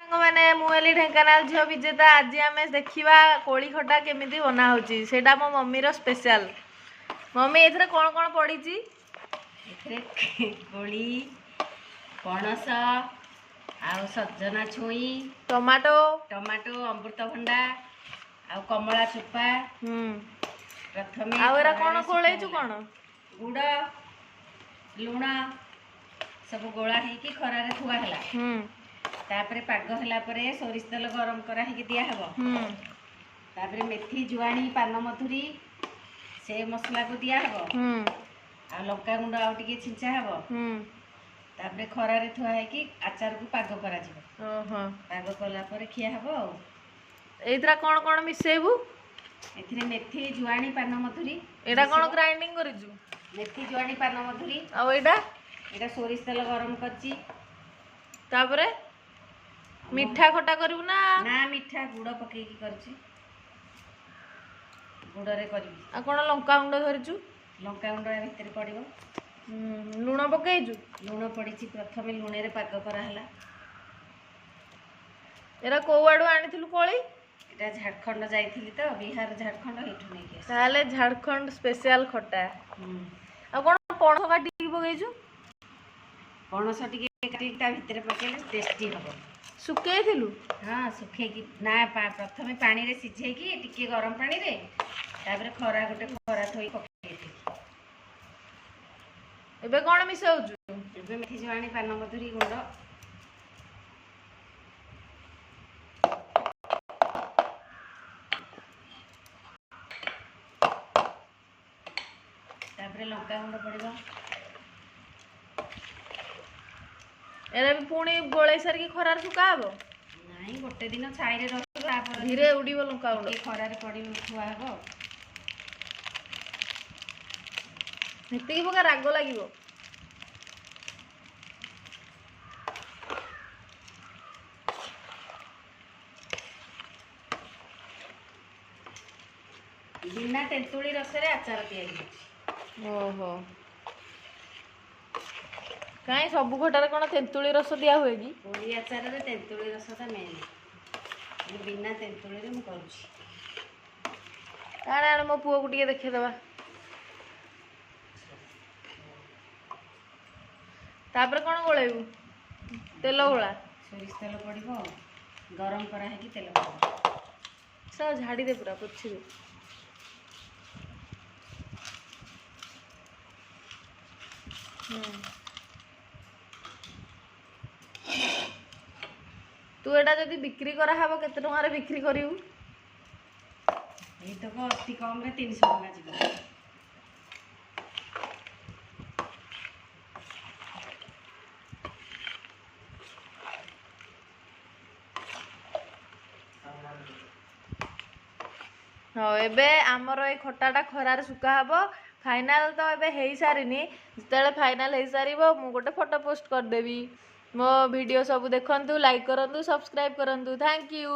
ସାଙ୍ଗମାନେ, ମୁଁ ହେଲି ଢେଙ୍କାନାଳ ଝିଅ ବିଜେତା। ଆଜି ଆମେ ଦେଖିବା କୋଳି ଖଟା କେମିତି ବନା ହେଉଛି। ସେଇଟା ମୋ ମମିର ସ୍ପେଶାଲ। ମମି, ଏଥିରେ କ'ଣ କ'ଣ ପଡ଼ିଛି? ଏଥିରେ କୋଳି, ପଣସ ଆଉ ସଜନା ଛୁଇଁ, ଟମାଟୋ, ଟମାଟୋ, ଅମୃତଭଣ୍ଡା ଆଉ କମଳା ଚୋପା। ପ୍ରଥମେ ଆଉ ଏରା କ'ଣ ଖରାରେ ଗୋଳେଇଛୁ? ଶୁଖା କ'ଣ? ହେଲା। ଗୁଡ଼, ଲୁଣ ସବୁ ଗୋଳା ହେଇକି ଖରାରେ ଥୁଆ ହେଲା। ତାପରେ ପାଗ ହେଲା ପରେ ସୋରିଷ ତେଲ ଗରମ କରା ହେଇକି ଦିଆହବ। ତାପରେ ମେଥି, ଜୁଆଣି, ପାନ ମଧୁରୀ ସେ ମସଲାକୁ ଦିଆହବ। ଆଉ ଲଙ୍କା ଗୁଣ୍ଡ ଆଉ ଟିକେ ଛିଞ୍ଚା ହବ। ତାପରେ ଖରାରେ ଥୁଆ ହେଇକି ଆଚାରକୁ ପାଗ କରାଯିବ। ପାଗ କଲା ପରେ ଖିଆ ହବ। ଆଉ ଏଇଥିରେ କ'ଣ କ'ଣ ମିଶେଇବୁ? ଏଥିରେ ମେଥି, ଜୁଆଣି, ପାନ ମଧୁରୀ। ଏଇଟା କ'ଣ ଗ୍ରାଇଣ୍ଡିଙ୍ଗ କରିଛୁ? ମେଥି, ଜୁଆଣି, ପାନ ମଧୁରୀ। ଆଉ ଏଇଟା? ଏଇଟା ସୋରିଷ ତେଲ ଗରମ କରିଛି। ତାପରେ ମିଠା ଖଟା କରିବୁ ନା? ନା, ମିଠା ଗୁଡ଼ ପକେଇକି କରିଛି, ଗୁଡ଼ରେ କରିବି। ଆଉ କ'ଣ ଲଙ୍କା ଗୁଣ୍ଡ ଧରିଛୁ? ଲଙ୍କା ଗୁଣ୍ଡ ୟା ଭିତରେ ପଡ଼ିବ। ଲୁଣ ପକେଇଛୁ? ଲୁଣ ପଡ଼ିଛି। ପ୍ରଥମେ ଲୁଣରେ ପାଗ କରାହେଲା। ଏରା କୋଉ ଆଡୁ ଆଣିଥିଲୁ କୋଳି? ଏଇଟା ଝାଡ଼ଖଣ୍ଡ ଯାଇଥିଲି ତ, ବିହାର, ଝାଡ଼ଖଣ୍ଡ, ଏଇଠୁ ନେଇକି ଆସିଛି। ତାହେଲେ ଝାଡ଼ଖଣ୍ଡ ସ୍ପେଶାଲ ଖଟା। ଆଉ କ'ଣ ପଣସ କାଟିକି ପକେଇଛୁ? ପଣସ ଟିକେ କାଟିକି ତା ଭିତରେ ପକେଇଲେ ଟେଷ୍ଟି ହବ। ଶୁକେଇଥିଲୁ? ହଁ, ଶୁଖେଇକି ନା, ପ୍ରଥମେ ପାଣିରେ ସିଝେଇକି ଟିକେ ଗରମ ପାଣିରେ, ତାପରେ ଖରା ଗୋଟେ ଖରା ଥୋଇ ପକେଇଥିଲି। ଏବେ କ'ଣ ମିଶାଉଛୁ? ଏବେ ମେଥି, ଜୁଆଣି, ପାନ ମଧୁରୀ ଗୁଣ୍ଡ। ତାପରେ ଲଙ୍କା ଗୁଣ୍ଡ ପଡ଼ିବ। ଏରା ବି ପୁଣି ଗୋଳେଇ ସାରିକି ଖରାରେ ଶୁଖା ହବ? ନାଇଁ, ଗୋଟେ ଦିନ ଛାଇରେ ରହିବ, ତାପରେ ଧୀରେ ଉଡ଼ିବ ଲଙ୍କା ଗୁଣ୍ଡ। ଟିକେ ଖରାରେ ପଡ଼ିବ, ଥୁଆ ହବ। ସେତିକି ପକା, ରାଗ ଲାଗିବ। ବିନା ତେନ୍ତୁଳି ରସରେ ଆଚାର ତିଆରି ହେଉଛି। ଓହୋ, କାଇଁ, ସବୁ ଖଟାରେ କ'ଣ ତେନ୍ତୁଳି ରସ ଦିଆ ହୁଏ କି? କୋଳି ଆଚାରରେ ତେନ୍ତୁଳି ରସଟା ମେନ୍। ମୁଁ ବିନା ତେନ୍ତୁଳିରେ ମୁଁ କରୁଛି। ଆଣେ ଆଣେ, ମୋ ପୁଅକୁ ଟିକେ ଦେଖେଇଦେବା। ତାପରେ କ'ଣ ଗୋଳେଇବୁ? ତେଲ ଗୋଳା? ସୋରିଷ ତେଲ ପଡ଼ିବ ଆଉ ଗରମ କରା ହେଇକି ତେଲ ପଡ଼ିବ। ଝାଡ଼ି ଦେ, ପୁରା ପୋଛି ଦେ। ତୁ ଏଇଟା ଯଦି ବିକ୍ରି କରାହବ, କେତେ ଟଙ୍କାରେ ବିକ୍ରି କରିବୁ? ଏଇତକ ଅତି କମରେ 300 ଟଙ୍କା ଯିବ। ହଉ, ଏବେ ଆମର ଏଇ ଖଟାଟା ଖରାରେ ଶୁଖା ହବ। ଫାଇନାଲ ତ ଏବେ ହେଇସାରିନି। ଯେତେବେଳେ ଫାଇନାଲ ହେଇସାରିବ, ମୁଁ ଗୋଟେ ଫଟୋ ପୋଷ୍ଟ କରିଦେବି। ମୋ ଭିଡ଼ିଓ ସବୁ ଦେଖନ୍ତୁ, ଲାଇକ୍ କରନ୍ତୁ, ସବସ୍କ୍ରାଇବ୍ କରନ୍ତୁ। Thank you.